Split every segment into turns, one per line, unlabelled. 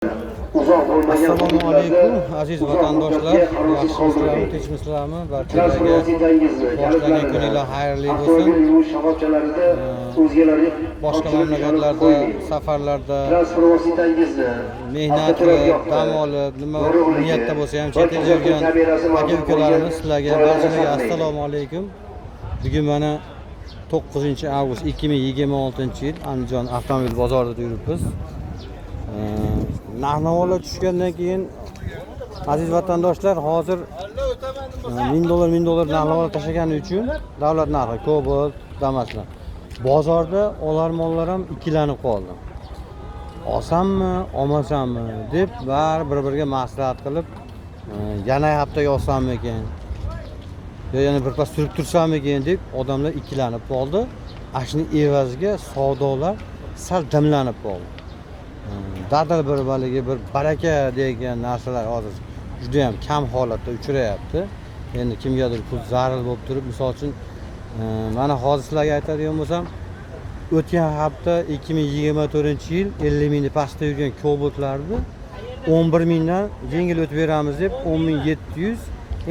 Assalomu alaykum aziz vatandoshlar, yaxshimisizlarmi, tinchmisizlarmi? Barchalarga boshlangan kuninglar xayrli bo'lsin. Boshqa mamlakatlarda, safarlarda mehnat qilib, dam olib, nima niyatda bo'lsa ham chet elda yurgan aka ukalarimiz, sizlarga barchalarga assalomu alaykum. Bugun mana 9 avgust 2026-yil Andijon avtomobil bozorida yuribmiz. Narx-navolar tushgandan keyin aziz vatandoshlar, hozir 1000 dollar 1000 dollar narx-navolar tashlagani uchun davlat narxi Cobalt, Damaslar bozorda olarmonlar ham ikkilanib qoldi. Olsammi, olmasammi deb bari bir-biriga maslahat qilib, yana haftaga olsammikin yo yana birpas surib tursammikin deb odamlar ikkilanib qoldi. Ana shuni evaziga savdolar sal dimlanib qoldi. Dadil bir haligi bir baraka degan narsalar hozir juda ham kam holatda uchrayapti. Endi kimgadir pul zarur bo'lib turib, misol uchun, mana hozir sizlarga aytadigan bo'lsam, o'tgan hafta 2024-yil 50 mingni pastda yurgan Cobaltlarni 11 mingdan yengil o'tib beramiz deb 10.700,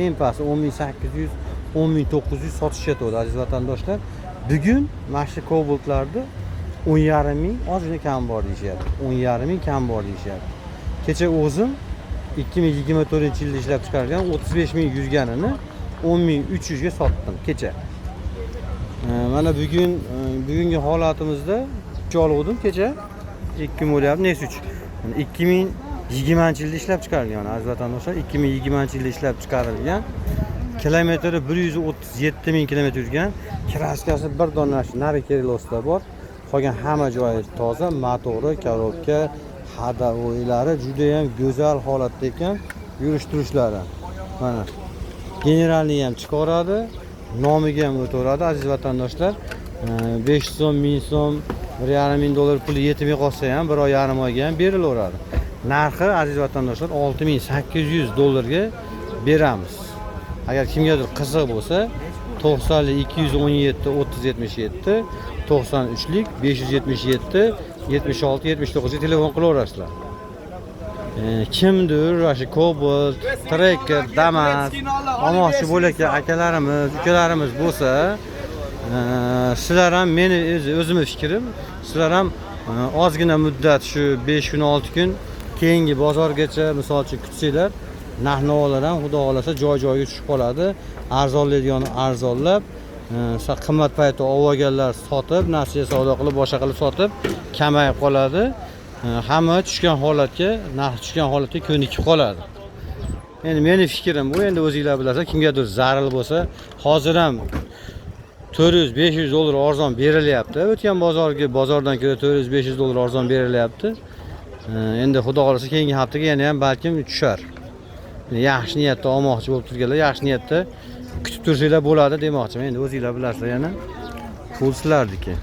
eng pasti 10.800, 10.900 sotishyapti aziz vatandoshlar. Bugun mana shu Cobaltlarni 10,5 ming ozgina kam bor deyishyapti. 10,5 ming kam bor deyishyapti. Kecha o'zim 2024-yilda ishlab chiqarilgan 35 ming yurganini 10.300 ga sotdim kecha. Mana bugun bugungi holatimizda 3 oluvdim kecha. 2 bo'lyapti, nesi 3. 2020-yilda ishlab chiqarilgan aziz vatandoshlar, 2020-yilda ishlab chiqarilgan. Kilometri 137 ming kilometr yurgan. Kraskasi bir dona nari kerilosda bor. Qolgan hamma joyi toza, motori, korobka, ходовойлari juda ham go'zal holatda ekan, yurish turishlari. Mana generalniy ham chiqaradi, nomiga ham o'taveradi aziz vatandoshlar. 5 so'm, 1000 so'm, 1,5 ming dollar puli yetmay qolsa ham bir oy yarim oyga ham berilaveradi. Narxi aziz vatandoshlar 6800 dollarga beramiz. Agar kimgadir qiziq bo'lsa, 90 217 30 77, 93lik 577 76 79 ga telefon qilaverasizlar. Kimdir mana shu Cobalt, Tracker, Damas olmoqchi bo'layotgan akalarimiz, ukalarimiz bo'lsa, sizlar ham meni o'zimni fikrim, sizlar ham ozgina muddat shu 5 kun, 6 kun keyingi bozorgacha misol uchun kutsanglar, narx-navolar ham xudo xohlasa joy-joyiga tushib qoladi. Arzonlaydigani arzonlab, qimmat paytda olib olganlar sotib, nasiya savdo qilib, boshqa qilib sotib kamayib qoladi. Hamma tushgan holatga, narx tushgan holatga ko'nikib qoladi. Endi meni fikrim bu, endi o'zinglar bilasizlar, kimgadir zarur bo'lsa, hozir ham 400-500 dollar arzon berilyapti. O'tgan bozorga bozordan ko'ra 400-500 dollar arzon berilyapti. Endi xudo xohlasa keyingi haftaga yana ham balkim tushar. Yaxshi niyatda olmoqchi bo'lib turganlar, yaxshi niyatda kutib tursanglar bo'ladi demoqchiman. Endi o'zinglar bilasizlar, yana pul sizlarniki.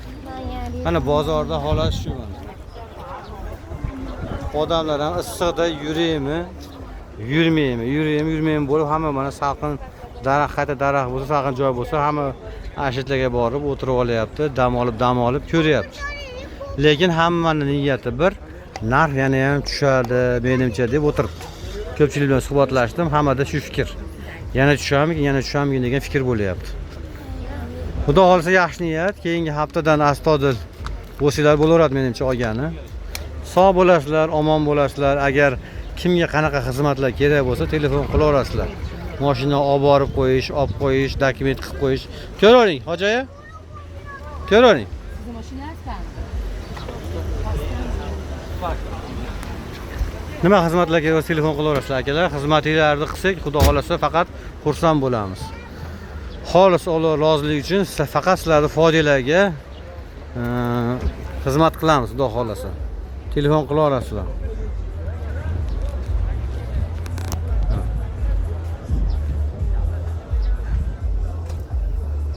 Mana bozorda holat shu mana. Odamlar ham issiqda yuraymi, yurmaymi, yuraymi, yurmaymi bo'lib hamma mana salqin daraxt, qayta daraxt bo'lsa, salqin joy bo'lsa, hamma ashitlarga borib o'tirib olyapti, dam olib, dam olib ko'ryapti. Lekin hammani niyati bir, narx yana ham tushadi menimcha deb o'tiribdi. Ko'pchilik bilan suhbatlashdim, hammada shu fikr. Yana tusharmikin, yana tusharmikin degan fikr bo'lyapti. Xudo xohlasa yaxshi niyat, keyingi haftadan astoydil bo'lsanglar bo'laveradi menimcha olgani. Sog' bo'lasizlar, omon bo'lasizlar. Agar kimga qanaqa xizmatlar kerak bo'lsa, telefon qilaverasizlar. Mashina olib borib qo'yish, olib qo'yish, dokument qilib qo'yish. Ko'ravering, hoji aka. Ko'ravering. Nima xizmatlar kerak bo'lsa telefon qilaverasizlar akalar. Xizmatinglarni qilsak, xudo xohlasa faqat xursand bo'lamiz. Xolis Alloh roziligi uchun faqat sizlarni foydalariga xizmat qilamiz, xudo xohlasa. Telefon qilaverasizlar.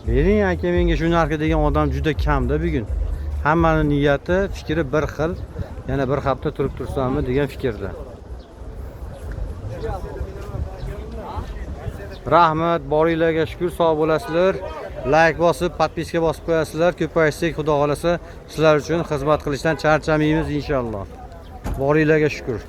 Bering aka menga shu narxga degan odam juda kamda bugun. Hammaning niyati, fikri bir xil. Yana bir hafta turib tursammi degan fikrda. Rahmat, boringlarga shukr, sog' bo'lasizlar. Like bosib, podpiska bosib qo'yasizlar. Ko'paysak, xudo xohlasa, sizlar uchun xizmat qilishdan charchamaymiz inshaalloh. Boringlarga shukr.